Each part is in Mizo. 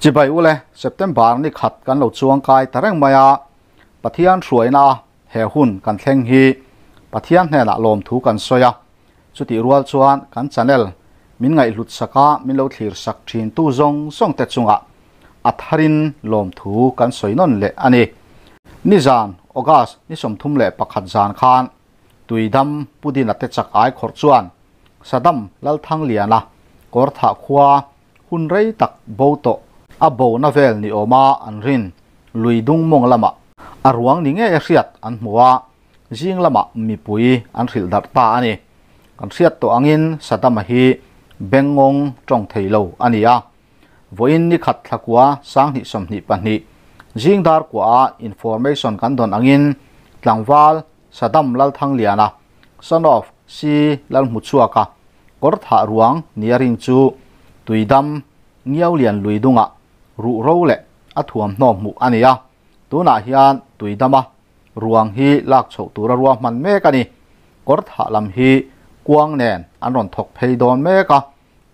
Chibai ule, September ni khat kan lo chuang kai ta reng mai a, Pathian hruaina a he hun kan thleng hi Pathian hnenah lawmthu kan sawi a, chutih rual chuan kan channel min ngaihhlut saka min lo thlir sak thin tu zawng zawng te chungah a tharin lawmthu kan sawi nawn leh a ni. Nizan, August ni 31 zan khan Tuidam Pudina te chak ai khawrh chuan Saddam Lalthangliana Kawrthah khua hun rei tak bo tawh a bo na vel ni awma an rin lui dung mawng lamah a ruang ni ngei a hriat an hmu a, zing lamah mipui an hrilh darh ta a ni. Kan hriat tawh angin Saddam-a hi bengngawng tawng thei lo a ni a. Vawiin ni khat thlakua 2022 zing dar kuaha information kan dawn angin tlangval Saddam Lalthangliana, son of Si Lalhmuchhuaka, kawr thah ruang nia rin chu Tuidam Ngiaulian lui dungah ruhro leh a thuamhnaw hmuh a ni a. Tunah hian Tuidama ruang hi lak chhoh tura ruahman mek a ni. Kawr thah lam hi kuang nen an rawn thawk phei dawn mek a.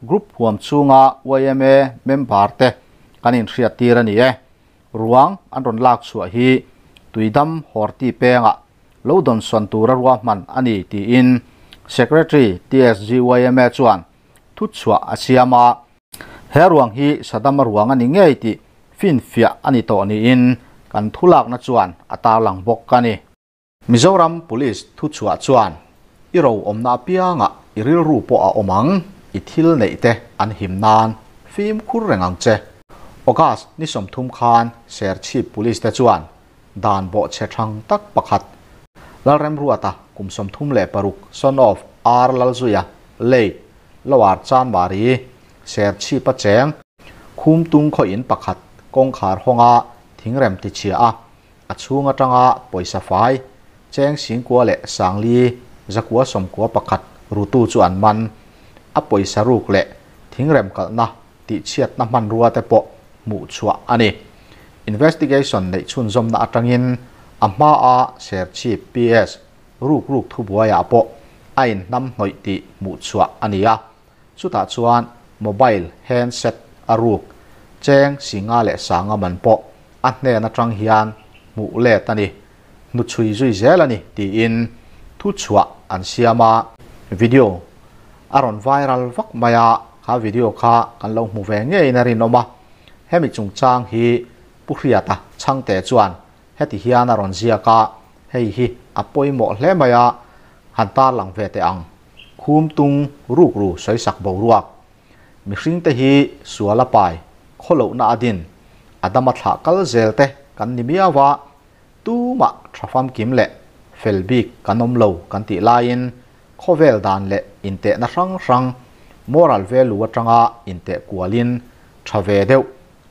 Group huam chhunga yma member te kan inhriat tir a ni e. Ruang an rawn lak chhuah hi Tuidam Horti pengah lo dawnsawn tura ruahman a ni tiin Secretary TSGYMA chuan thuchhuah a siam a. He ruang hi Saddam-a ruang a ni ngei tih finfiah a ni tawh niin kan thulakna chuan a tarlang bawk a ni. Mizoram Police thuchhuah chuan i ro awmna apiangah i rilru pawh a awm ang, i thil neih te an him nan fimkhur reng ang che. August ni 30 khan Serchhip Police te chuan dan bawhchhe thang tak pakhat Lalremruata kum 36 son of R Lalzuia late Lower Chanmari Serchhip a cheng Khumtung khaw in pakhat kawngkhar hawnga thingrem tichhia a a chhung atanga pawisa fai cheng singkua leh sangli zakua sawmkua pakhat rutu chu an man a pawisa ruk leh thingrem kalhna tihchhiatna hmanrua te pawh hmuh chhuah a ni. Investigation neih chhunzawmna atangin a hma a Serchhip PS ruk ruk thubuaiah pawh a inhnam hnawih tih hmuh chhuah a ni a. Chutah chuan mobile handset a ruk cheng singa leh sanga man pawh a hnen atang hian hmuh let a ni. Hnuchhui zui zel a ni tiin thuchhuah an siam a. Video a rawn viral vak mai a, kha video kha kan lo hmu ve ngeiin a rinawm a. Hemi chungchang hi Pu Hriata Chhangte chuan heti hian a rawn ziak a, hei hi a pawimawh hle mai a, han tarlang ve teh ang. Khumtung rukru sawisak boruak. Mihringte hi sual a pai, khawlohna a din, a dama thlah kal zel te kan ni miau a, tumah tha famkim leh fel bik kan awm lo kan tih laiin khawvel dan leh intehna hrang hrang moral value atanga inteh kualin tha ve deuh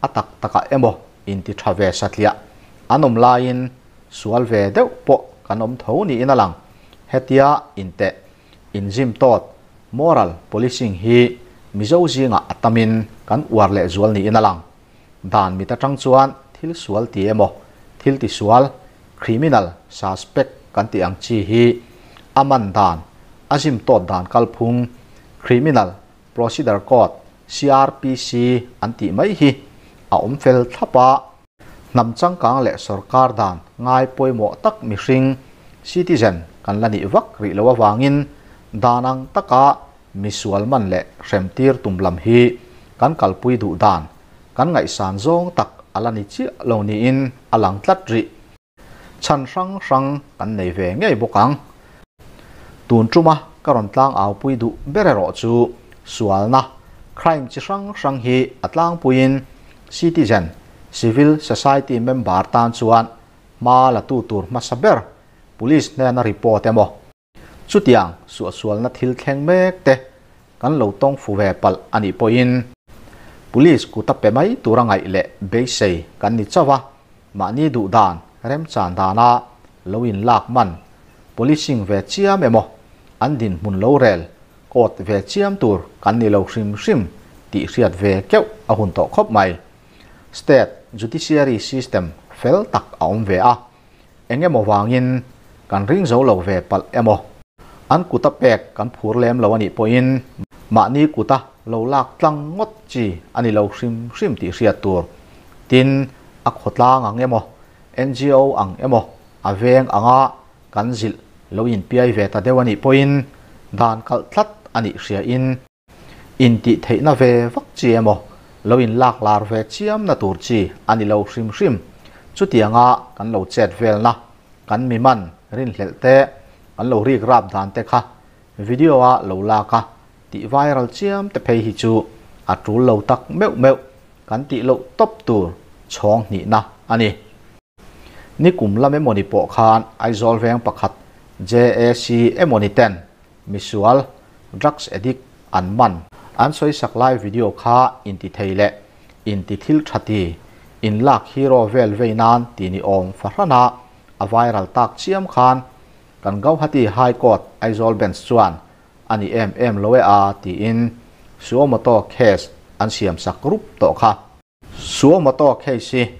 a tak takah emaw inti tha ve satliah an awm laiin sual ve deuh pawh kan awm tho niin a lang. Hetia inteh inzim tawt moral policing hi Mizo zingah a tamin kan uar leh zual niin a lang. Dan mit atang chuan thil sual ti emaw thil ti sual criminal suspect kan tih ang chi hi a man dan a zim tawt dan kalphung Criminal Procedure Code, CRPC, an tih mai hi a awm fel thlap a. Hnam changkang leh sorkar dan ngai pawimawh tak mihring, citizen, kan la nih vak rih loh avangin dan ang taka misual man leh hremtir tum lam hi kan kalpui duh dan kan ngaihsan zawng tak a la ni chiah lo niin a lang tlat rih. Chhan hrang hrang kan nei ve ngei bawk ang. Tun tuma ka rawn tlang aupui duh ber erawh chu sualna, crime chi hrang hrang hi a tlangpuiin citizen, civil society member tan chuan hma la tu tur hmasa ber police hnena report emaw, Chutiang suahsualna thil thleng mek te kan lo tawng fu ve palh a nih pawhin Police kut a pe mai tura ngaih leh beisei kan ni chauh a, mahni duh dan remchan dana lo inlak man policing ve chiam emaw an dinhmun lo rel court ve chiam tur kan ni lo hrim hrim tih hriat ve keuh a hun tawh khawp mai. State judiciary system fel tak a awm ve a. Eng emaw vangin kan ring zo lo ve palh emaw? An kuta pek kan phur lem lo a nih pawhin mahni kuta lo lak tlang ngawt chi a ni lo hrim hrim tih hriat tur. Tin, a khawtlang ang emaw, NGO ang emaw, a veng anga kan zilh lo inpiai ve ta deuh a nih pawhin dan kalh tlat a nih hriain intih theihna ve vak chi emaw, lo inlak lar ve chiamna tur chi a ni lo hrim hrim. Chutianga kan lo chet velna, kan mi man rinhlelh te, kan lo rik rap dan te kha video a lo lak a, tih viral chiam te phei hi chu a tul lo tak meuh meuh kan tih loh tawp tur chhawng hnihna a ni. Nikum lam emawni pawh khan Aizawl veng pakhat JAC emawni ten misual, drugs addict, an man an sawisak lai video kha inti thei leh inti thil tha ti, inlak hero vel vei nan ti ni awm fahrana a viral tak chiam khan Kan Gauhati High Court Aizawl Bench chuan a ni em em lo e a tiin Suo Moto case an siam sak rup tawh kha. Suo Moto case hi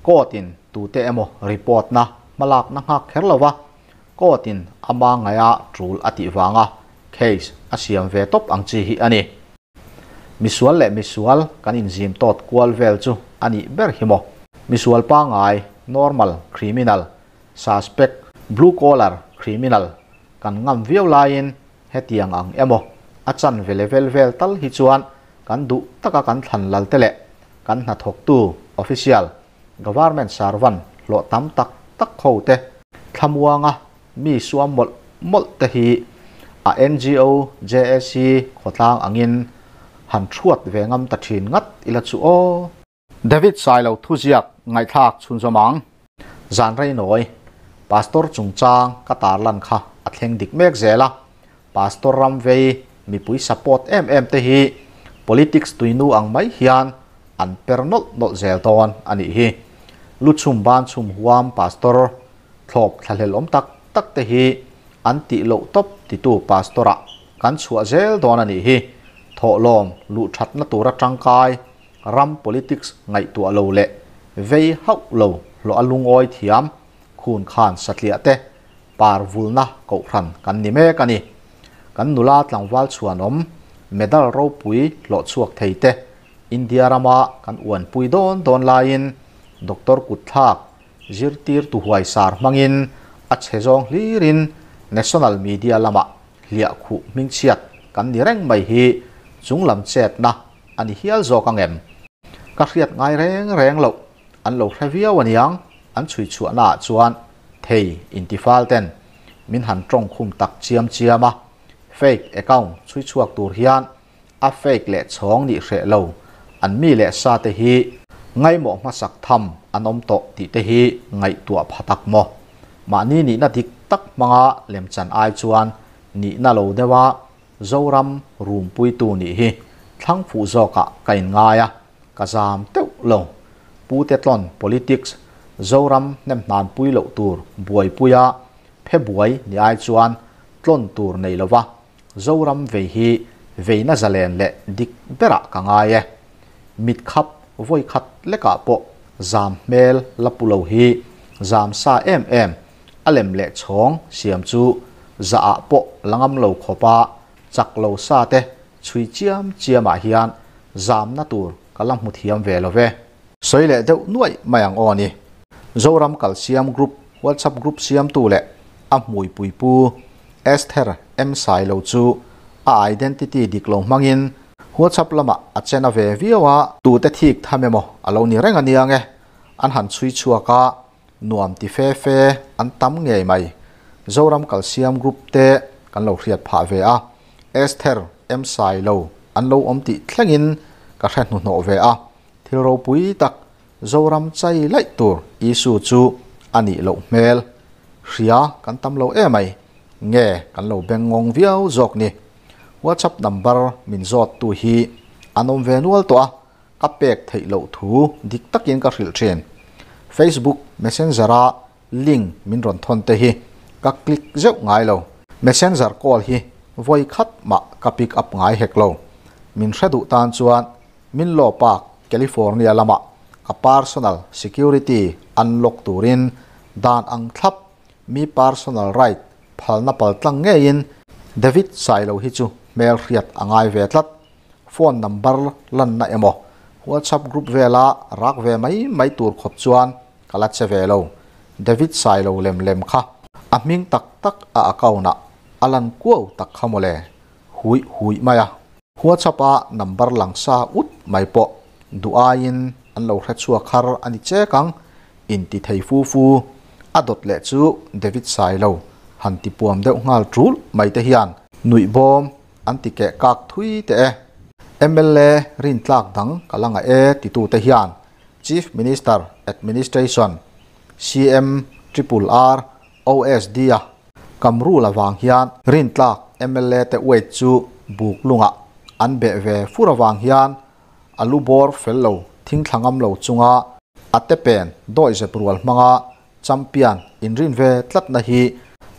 court in tute emaw report na hmalakna nghak kher lo va, court in ama ngaia tul a tih vanga case a siam ve tawp ang chi hi a ni. Misual leh misual kan inzim tawt kual vel chu a nih ber hi maw? Misual pangngai, normal criminal, suspect, blue collar criminal kan ngam viau laiin hetiang ang emaw a chanve level vel tal hi chuan kan duh taka kan thlan lal te leh kan hnathawktu official, government servant hlawh tam tak tak ho te thlamuanga Mi suam mawlh mawlh te hi a NGO, JAC khawtlang angin han thuat ve ngam ta thin ngat ila chu aw. David Sailo thuziak ngaihthlak chhunzawm ang. Zan rei nawi, Pastor chungchang ka tarlan kha a thleng dik mek zel a, Pastor ram vei mipui support em em te hi politics tuinu ang mai hian an per nawlh nawlh zel dawn a nih hi. Lu chhum ban chhum huam Pastor Thlawp thlahlel awm tak tak te hi an tih loh tawp titu Pastor ah kan chhuah zel dawn a nih hi. Thawhlawm luh thatna tura tangkai ram politics ngaihtuah lo leh vei hauh lo hlawh a lungawi thiam khun khan satliah te par vulna kohhran kan ni mek a ni. Kan nula tlangval chhuanawm medal ropui hlawh chhuak thei te India rama kan uanpui dawn dawn laiin Doctor kutthlak Zirtirtu huaisar hmangin a chhe zawng hlirin national media lamah hliah khuh hmingchhiat kan ni reng mai hi chunglam chetna a ni hial zawk ang em? Ka hriat ngai reng reng loh an lo hre viau aniang an chhui chhuahnaah chuan thei intifal ten min han tawng khum tak chiam chiam a, fake account chhui chhuak tur hian A fake leh chhawng nih hreh lo, an mi leh sa te hi ngaimawh hmasak tham an awm tawh tih te hi ngaihtuah pha tak maw? Mahni nihna dik tak hmanga lemchan ai chuan nihna lo deuha Zoram rumpuitu nih hi thlang fuh zawkah ka inngai a, ka zam teuh lo. Pu Tetlawn politics Zoram hnemhnanpui loh tur buaipuia phe buai ni ai chuan tlawn tur nei lova Zoram vei hi veina zalen leh dik berah ka ngai e. Mit khap vawi khat lekah pawh zam hmel la pu lo hi zam sa em em, a lem leh chhawng siam chu zah ah pawh la ngam lo khawpa chak lo sa te chhui chiam chiam ah hian zamna tur ka la hmu thiam ve lo ve. Sawi leh deuh nuaih mai ang aw ni. Zoram Kalsiam Group WhatsApp group siamtu leh a hmuipui pu Esther M Sailo chu a identity dik lo hmangin WhatsApp lamah a chen a ve viau a, tute thik tham emaw a lo ni reng aniang e, an han chhui chhuak a, nuam ti fe fe an tam ngei mai. Zoram Kalsiam Group te kan lo hriat phah ve a, Esther M Sailo an lo awm tih thlengin ka hre hnuhnawh ve a, Thil ropui tak Zoram chai laih tur issue chu a nih loh hmel. Hria kan tam lo emai, nge kan lo beng ngawng viau zawk ni. WhatsApp number min zawt tu hi an awm ve nual tawh a, ka pek theih loh thu dik takin ka hrilh thin. Facebook Messenger a link min rawn thawn te hi ka click zeuh ngai lo. Messenger call hi vawi khat mah ka pick up ngai hek lo. Min hre duh tan chuan Menlo Park, California lamah ka personal security unlock turin dan ang thlap mi personal right phalna paltlang ngeiin David Sailo hi chu hmelhriat a ngai ve tlat. phone number lan na emaw WhatsApp group vela rak ve mai mai tur khop chuan kala che ve lo. David Sailo lem lem kha a hming tak tak a account a alan kuau tak khamole hui hui maya. WhatsApp a number langsa ut mai po duain an lo hre chhuak har ani chekang in ti thei fu fu adot le chu David Sailo han ti puam deuh ngal tul mai te hian nui bom an ti ke kak thui te e. MLA rin tlak dang kalanga e ti tu te hian Chief Minister Administration CM Triple R OSD a kamru lawang hian rin tlak MLA te wait chu buk lunga an be ve furawang hian alubor fello thing thlangam lo chunga atepen doi zeprual manga champion inrin ve tlat na hi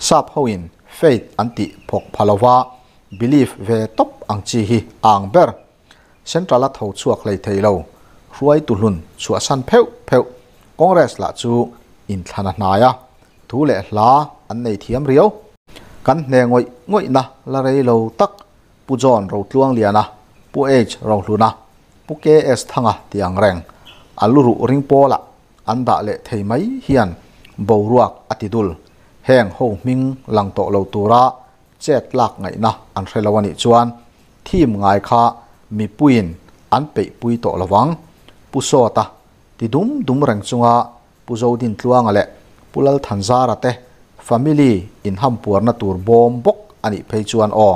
sap hoin faith anti phok phalawa belief ve top ang chi hi ang ber central a tho chuak lei theilo hruai tulun chua san pheu pheu Congress la chu in thlana hnaya thu le hla an nei thiam riau kan hne ngoi ngoi na la rei lo tak pu John ro tluang liana pu H ro hluna pu KS thanga tiang reng aluru ring pola anda le thei mai hian boruak atidul heng ho ming lang to lo tura chet lak ngai na an hrelawani chuan thim ngai kha mi puin an pe pui to lawang pu sota ti dum dum reng chunga pu zodin tluanga le pulal thanzara te family in hampuar na tur bom bok ani phei chuan o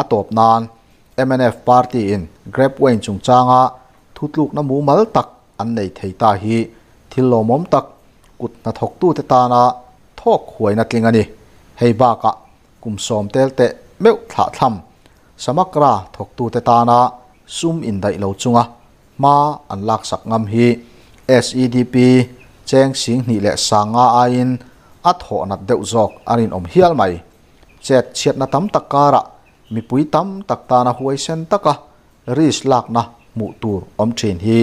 atop nan MNF party in grab wen chungchanga thutluk na mu mal tak an nei theita hi thil lomom tak kut na thok tu te ta na thok huai na tling ani hei ba ka kumsom tel te meu thla tham samakra thok tu te ta na sum in dai lo chunga ma an lak sak ngam hi SEDP cheng sing ni le sanga ain a tho na deuh zawk arin om hial mai chet chiat na tam takara mi pui tam tak ta na huai sen taka ris lak na mu tur om thin hi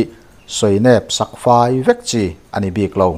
soinep sakfai vek chi ani bik lo.